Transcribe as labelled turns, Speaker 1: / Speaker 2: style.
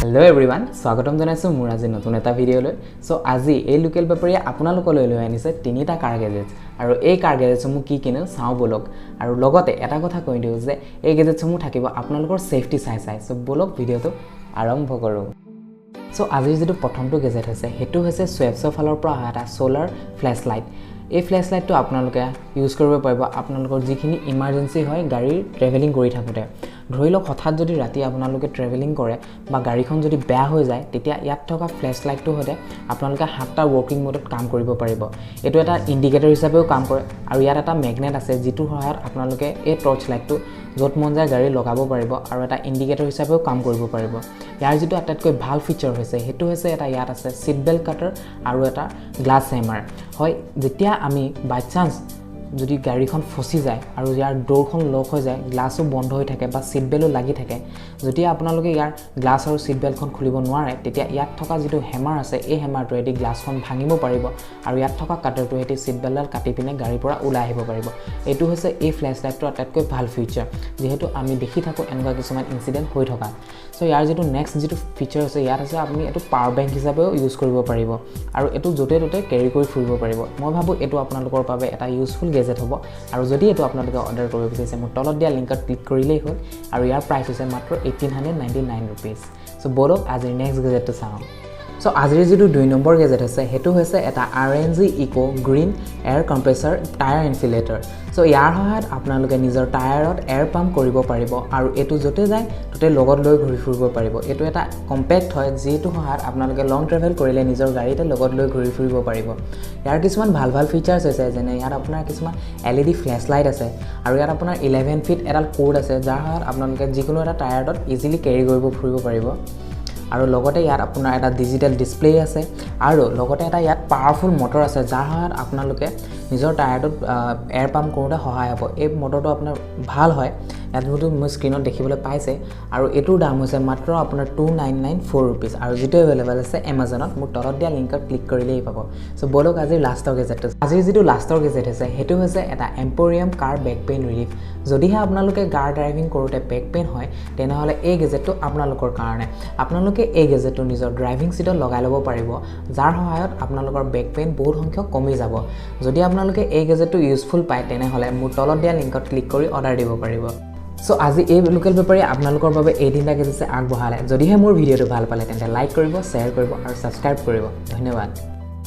Speaker 1: Hello' everyone, স্বাগতম জনাইছোঁ মোৰ আজি নতুন এটা ভিডিঅ'লৈ। চ' আজি এই লোকেল বেপাৰীয়ে আপোনালোকলৈ লৈ আনিছে তিনিটা কাৰ গেজেটছ আৰু এই কাৰ গেজেটছসমূহ কি কিনো চাওঁ ব'লক। আৰু লগতে এটা কথা কৈ দিওঁ যে এই গেজেটছসমূহ থাকিব আপোনালোকৰ ছেফটি চাই চাই। চ' ব'লক, ভিডিঅ'টো আৰম্ভ কৰোঁ। চ' আজিৰ যিটো প্ৰথমটো গেজেট হৈছে, সেইটো হৈছে চুৱেপছৰ ফালৰ পৰা অহা এটা চ'লাৰ ফ্লেছ লাইট। এই ফ্লেছ লাইটটো আপোনালোকে ইউজ কৰিব পাৰিব আপোনালোকৰ যিখিনি ইমাৰ্জেঞ্চি হয় গাড়ীৰ ট্ৰেভেলিং কৰি থাকোঁতে। ধৰি লওক, হঠাৎ যদি ৰাতি আপোনালোকে ট্ৰেভেলিং কৰে বা গাড়ীখন যদি বেয়া হৈ যায়, তেতিয়া ইয়াত থকা ফ্লেছ লাইটটোৰ সৈতে আপোনালোকে সাতটা ৱৰ্কিং মোডত কাম কৰিব পাৰিব। এইটো এটা ইণ্ডিকেটৰ হিচাপেও কাম কৰে আৰু ইয়াত এটা মেগনেট আছে, যিটোৰ সহায়ত আপোনালোকে এই টৰ্চ লাইটটো য'ত মন যায় গাড়ী লগাব পাৰিব আৰু এটা ইণ্ডিকেটৰ হিচাপেও কাম কৰিব পাৰিব। ইয়াৰ যিটো আটাইতকৈ ভাল ফিচাৰ হৈছে, সেইটো হৈছে এটা ইয়াত আছে ছিট বেল্ট কাটাৰ আৰু এটা গ্লাছ হেমাৰ হয়। যেতিয়া আমি বাই চান্স যদি গাড়ীখন ফচি যায় আৰু ইয়াৰ ড'ৰখন লক হৈ যায়, গ্লাছো বন্ধ হৈ থাকে বা ছিট বেল্টো লাগি থাকে, যেতিয়া আপোনালোকে ইয়াৰ গ্লাছ আৰু ছিট বেল্টখন খুলিব নোৱাৰে, তেতিয়া ইয়াত থকা যিটো হেমাৰ আছে, এই হেমাৰটোৱেদি গ্লাছখন ভাঙিব পাৰিব আৰু ইয়াত থকা কাটাৰটোৱেদি ছিট বেল্টডাল কাটি পিনে গাড়ীৰ পৰা ওলাই আহিব পাৰিব। এইটো হৈছে এই ফ্লেছ লাইটটোৰ আটাইতকৈ ভাল ফিচাৰ, যিহেতু আমি দেখি থাকোঁ এনেকুৱা কিছুমান ইনচিডেণ্ট হৈ থকা। চ' ইয়াৰ যিটো নেক্সট যিটো ফিচাৰ আছে, ইয়াত আছে আপুনি এইটো পাৱাৰ বেংক হিচাপেও ইউজ কৰিব পাৰিব আৰু এইটো য'তে ত'তে কেৰি কৰি ফুৰিব পাৰিব। মই ভাবোঁ এইটো আপোনালোকৰ বাবে এটা ইউজফুল গেজেট হ'ব। আৰু যদি এইটো আপোনালোকে অৰ্ডাৰ কৰিব বিচাৰিছে, মোৰ তলত দিয়া লিংকত ক্লিক কৰিলেই হ'ল আৰু ইয়াৰ প্ৰাইচ হৈছে মাত্ৰ ₹1899। চ' ব'লক, আজিৰ নেক্সট গেজেটটো চাওঁ। চ' আজিৰ যিটো 2 নম্বৰ গেজেট হৈছে, সেইটো হৈছে এটা RNG Eco Green air compressor tyre inflator। চ' ইয়াৰ সহায়ত আপোনালোকে নিজৰ টায়াৰত এয়াৰ পাম্প কৰিব পাৰিব আৰু এইটো য'তে যায় ত'তে লগত লৈ ঘূৰি ফুৰিব পাৰিব। এইটো এটা কম্পেক্ট হয়, যিটো সহায়ত আপোনালোকে লং ট্ৰেভেল কৰিলে নিজৰ গাড়ীতে লগত লৈ ঘূৰি ফুৰিব পাৰিব। ইয়াৰ কিছুমান ভাল ভাল ফিচাৰ্ছ হৈছে, যেনে ইয়াত আপোনাৰ কিছুমান এলইডি ফ্লেছ লাইট আছে আৰু ইয়াত আপোনাৰ 11 ফিট এডাল ক'ৰ্ড আছে, যাৰ সহায়ত আপোনালোকে যিকোনো এটা টায়াৰত ইজিলি কেৰি কৰিব ফুৰিব পাৰিব। আৰু লগতে ইয়াত আপোনাৰ এটা ডিজিটেল ডিছপ্লে আছে আৰু লগতে এটা ইয়াত পাৱাৰফুল মটৰ আছে, যাৰ সহায়ত আপোনালোকে নিজৰ টায়াৰটোত এয়াৰ পাম্প কৰোঁতে সহায় হ'ব। এই মটৰটো আপোনাৰ ভাল হয়, ইয়াত যিটো মোৰ স্ক্ৰীণত দেখিবলৈ পাইছে। আৰু এইটোৰ দাম হৈছে মাত্ৰ আপোনাৰ ₹2994 আৰু যিটো এভেইলেবল আছে এমাজনত, মোৰ তলত দিয়া লিংকত ক্লিক কৰিলেই পাব। চ' ব'লক, আজিৰ লাষ্টৰ গেজেটটো। আজিৰ যিটো লাষ্টৰ গেজেট হৈছে, সেইটো হৈছে এটা এম্পৰিয়াম কাৰ বেক পেইন ৰিলিফ। যদিহে আপোনালোকে কাৰ ড্ৰাইভিং কৰোঁতে বেক পেইন হয়, তেনেহ'লে এই গেজেটটো আপোনালোকৰ কাৰণে। আপোনালোকে এই গেজেটটো নিজৰ ড্ৰাইভিং ছিটত লগাই ল'ব পাৰিব, যাৰ সহায়ত আপোনালোকৰ বেক পেইন বহুত সংখ্যক কমি যাব। যদি আপোনালোকে এই গেজেটটো ইউজফুল পায়, তেনেহ'লে মোৰ তলত দিয়া লিংকত ক্লিক কৰি অৰ্ডাৰ দিব পাৰিব। চ' আজি এই লোকেল বেপাৰীয়ে আপোনালোকৰ বাবে এই তিনিটা গেজেটছে আগবঢ়ালে। যদিহে মোৰ ভিডিঅ'টো ভাল পালে, তেন্তে লাইক কৰিব, শ্বেয়াৰ কৰিব আৰু ছাবস্ক্ৰাইব কৰিব। ধন্যবাদ।